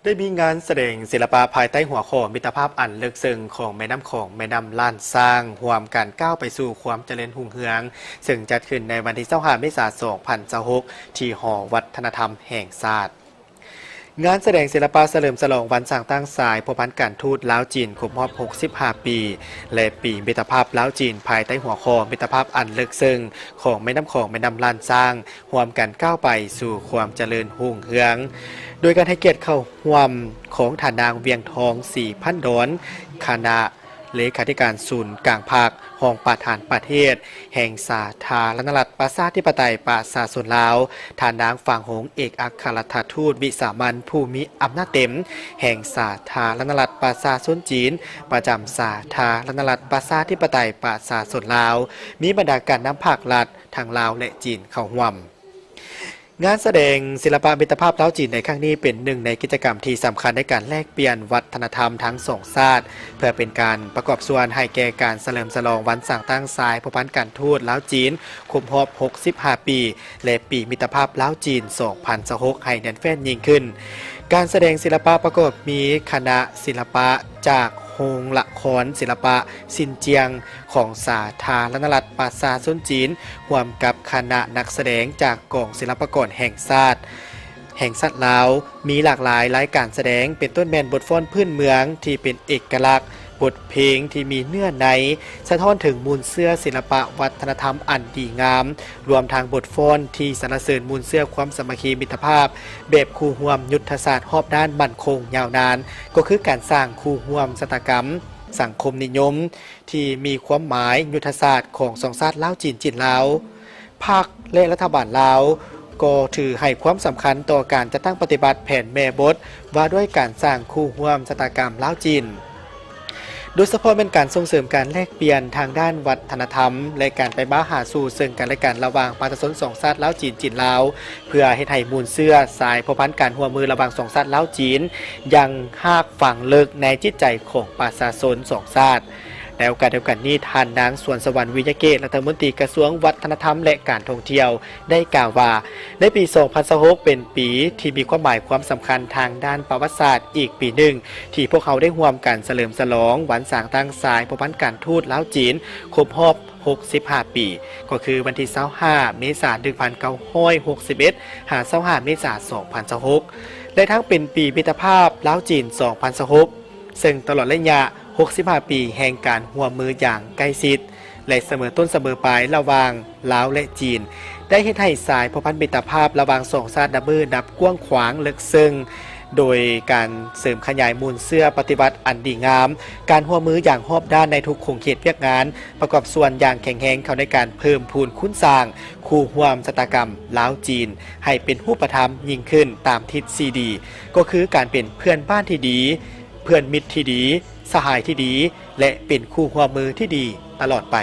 ໄດ້ມີງານສະແດງສິລະປະພາຍໃຕ້ຫົວຂໍ້ ມິດຕະພາບອັນເລິກເຊິ່ງຂອງແມ່ນ້ຳຂອງ ແມ່ນ້ຳລ້ານຊ້າງ ຮ່ວມກັນກ້າວໄປສູ່ຄວາມຈະເລີນຮຸ່ງເຮືອງ ເຊິ່ງຈັດຂຶ້ນໃນວັນທີຊາວຫ້າ ເມສາ ສອງພັນຊາວຫົກ ທີ່ຫໍວັດທະນະທຳແຫ່ງຊາດ. ງານສະແດງສິລະປະສະເຫຼີມສະຫຼອງວັນສ້າງຕັ້ງສາຍພົວພັນການທູດລາວ-ຈີນ ຄົບຮອບຫົກສິບຫ້າປີ ແລະ ປີມິດຕະພາບລາວ-ຈີນ ພາຍໃຕ້ຫົວຂໍ້ ມິດຕະພາບອັນເລິກເຊິ່ງຂອງແມ່ນ້ຳຂອງ ແມ່ນ້ຳລ້ານຊ້າງ ຮ່ວມກັນກ້າວໄປສູ່ຄວາມຈະເລີນຮຸ່ງເຮືອງ ໂດຍການໃຫ້ກຽດເຂົ້າຮ່ວມຂອງທ່ານນາງ ວຽງທອງ ສີພັນດອນ ຄະນະເລຂາທິການສູນກາງພັກ, ຮອງປະທານປະເທດແຫ່ງສາທາລະນະລັດ ປະຊາທິປະໄຕ ປະຊາຊົນລາວ, ທ່ານນາງ ຟາງຫົງ ເອກອັກຄະລັດຖະທູດວິສາມັນຜູ້ມີອຳນາດເຕັມແຫ່ງສາທາລະນະລັດ ປະຊາຊົນຈີນ ປະຈຳສາທາລະນະລັດ ປະຊາທິປະໄຕ ປະຊາຊົນລາວ, ມີບັນດາການນຳພັກລັດ ທັງລາວ ແລະ ຈີນ ເຂົ້າຮ່ວມ. ງານສະແດງສິລະປະມິດຕະພາບລາວ-ຈີນໃນຄັ້ງນີ້ ເປັນໜຶ່ງໃນກິດຈະກຳທີ່ສຳຄັນໃນການແລກປ່ຽນວັດທະນະທຳທັງສອງຊາດ ເພື່ອເປັນການປະກອບສ່ວນໃຫ້ແກ່ການສະເຫຼີມສະຫຼອງວັນສ້າງຕັ້ງສາຍພົວພັນການທູດລາວ-ຈີນ ຄົບຮອບຫົກສິບຫ້າປີ ແລະ ປີມິດຕະພາບລາວ-ຈີນ ສອງພັນຊາວຫົກ ໃຫ້ແໜ້ນແຟ້ນຍິ່ງຂຶ້ນ. ການສະແດງສິລະປະປະກອບມີຄະນະສິລະປະຈາກໂຮງລະຄອນສິລະປະຊິນຈຽງ ຂອງສາທາລະນະລັດປະຊາຊົນຈີນ ຮ່ວມກັບຄະນະນັກສະແດງຈາກກອງສິລະປາກອນແຫ່ງຊາດ ແຫ່ງຊາດລາວ ມີຫຼາກຫຼາຍລາຍການສະແດງ ເປັນຕົ້ນແມ່ນບົດຟ້ອນພື້ນເມືອງທີ່ເປັນເອກະລັກ, ບົດເພງທີ່ມີເນື້ອໃນ ສະທ້ອນເຖິງມູນເຊື້ອສິລະປະວັດທະນະທຳອັນດີງາມ, ລວມທັງບົດຟ້ອນທີ່ສັນລະເສີນມູນເຊື້ອຄວາມສາມັກຄີມິດຕະພາບ ແບບຄູ່ຮ່ວມຍຸດທະສາດຮອບດ້ານໝັ້ນຄົງຍາວນານ, ກໍຄືການສ້າງຄູ່ຮ່ວມຊະຕາກຳສັງຄົມນິຍົມ ທີ່ມີຄວາມໝາຍຍຸດທະສາດຂອງສອງຊາດລາວ-ຈີນ, ຈີນ-ລາວ. ພັກ ແລະ ລັດຖະບານລາວກໍຖືໃຫ້ຄວາມສຳຄັນຕໍ່ການຈັດຕັ້ງປະຕິບັດແຜນແມ່ບົດວ່າດ້ວຍການສ້າງຄູ່ຮ່ວມຊະຕາກຳລາວ-ຈີນ, ໂດຍສະເພາະແມ່ນການສົ່ງເສີມການແລກປ່ຽນທາງດ້ານວັດທະນະທຳ ແລະ ການໄປມາຫາສູ່ເຊິ່ງກັນແລະກັນລະຫວ່າງປະຊາຊົນສອງຊາດລາວ-ຈີນ, ຈີນ-ລາວ ເພື່ອເຮັດໃຫ້ມູນເຊື້ອສາຍພົວພັນການຮ່ວມມືລະຫວ່າງສອງຊາດລາວ-ຈີນ ຍັງຮາກຝັງເລິກໃນຈິດໃຈຂອງປະຊາຊົນສອງຊາດ. ໃນໂອກາດດຽວກັນນີ້, ທ່ານນາງ ສວນສະຫວັນ ວິຍະເກດ ລັດຖະມົນຕີກະຊວງວັດທະນະທຳ ແລະ ການທ່ອງທ່ຽວ ໄດ້ກ່າວວ່າ ໃນປີສອງພັນຊາວຫົກ ເປັນປີທີ່ມີຄວາມໝາຍຄວາມສຳຄັນທາງດ້ານປະຫວັດສາດອີກປີໜຶ່ງ ທີ່ພວກເຮົາໄດ້ຮ່ວມກັນສະເຫຼີມສະຫຼອງວັນສ້າງຕັ້ງສາຍພົວພັນການທູດລາວ-ຈີນ ຄົບຮອບຫົກສິບຫ້າປີ, ກໍຄືວັນທີຊາວຫ້າ ເມສາ ໜຶ່ງພັນເກົ້າຮ້ອຍຫົກສິບເອັດ ຫາ ຊາວຫ້າ ເມສາ ສອງພັນຊາວຫົກ ແລະ ທັງເປັນປີມິດຕະພາບລາວ-ຈີນ ສອງພັນຊາວຫົກ ເຊິ່ງຕະຫຼອດໄລຍະຫົກສິບຫ້າປີແຫ່ງການຮ່ວມມືຢ່າງໃກ້ຊິດ ແລະ ສະເໝີຕົ້ນສະເໝີປາຍລະຫວ່າງລາວ ແລະ ຈີນ ໄດ້ເຮັດໃຫ້ສາຍພົວພັນມິດຕະພາບລະຫວ່າງສອງຊາດນັບມື້ນັບກວ້າງຂວາງເລິກເຊິ່ງ ໂດຍການເສີມຂະຫຍາຍມູນເຊື້ອປະຕິວັດອັນດີງາມ, ການຮ່ວມມືຢ່າງຮອບດ້ານໃນທຸກຂົງເຂດວຽກງານ, ປະກອບສ່ວນຢ່າງແຂງແຮງເຂົ້າໃນການເພີ່ມພູນຄູນສ້າງຄູ່ຮ່ວມຊະຕາກຳລາວ-ຈີນ ໃຫ້ເປັນຮູບປະທຳຍິ່ງຂຶ້ນຕາມທິດສີ່ດີ ກໍຄືການເປັນເພື່ອນບ້ານທີ່ດີ, ເພື່ອນມິດທີ່ດີ, ສະຫາຍທີ່ດີ ແລະ ເປັນຄູ່ຮ່ວມມືທີ່ດີຕະຫຼອດໄປ.